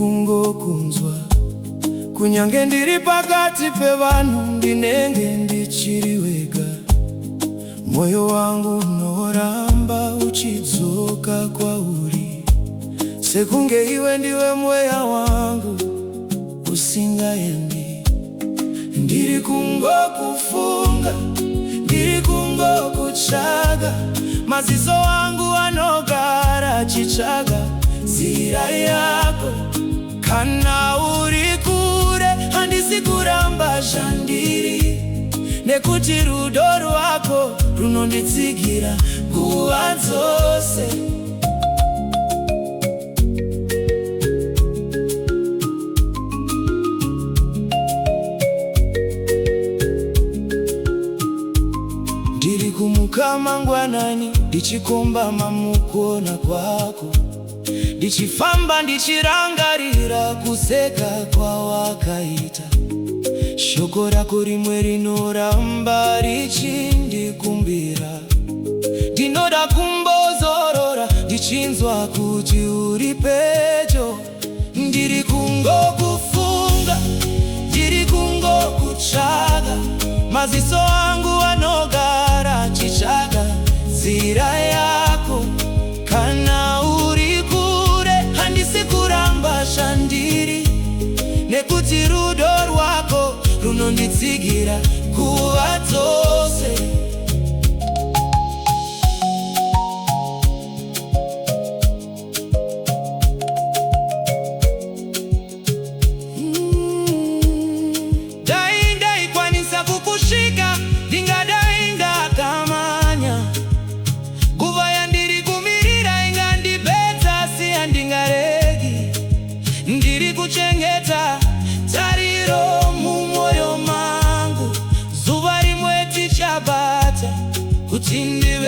kungokunzwa. Kunyange ndiri pakati pevanhu ndinenge ndichiri wega. Moyo wangu unoramba uchidzoka kwauri, sekunge iwe ndiwe mweya wangu usingaendi. Ndiri kungokufunga, ndiri kungokutsvaga, maziso angu anogara achitsvaga nzira yako. Kana uri kure handisi kuramba zvandiri, nekuti rudo rwako runonditsigira nguva dzose. Ndiri kumuka mangwanani ndichikombama mukuona kwako, ndichifamba ndichirangarira kuseka kwawakaita. Shoko rako rimwe rinoramba richindikumbira. Ndinoda kumbozorora ndichinzwa kuti uri pedyo. Ndiri kungokufunga, ndiri kungokutsvaga, maziso angu anogara achitsvaga nzira yako. Kana uri kure handisi kuramba zvandiri, nekuti rudo rwako runonditsigira nguva dzose. Dai ndaikwanisa kukusvika, ndingadai ndakamanya. Nguva yandiri kumirira ingandipedza, asi handingaregi. Ndiri kuchengeta tariro mumwoyo mangu, zuva rimwe tichabata kuti ndive.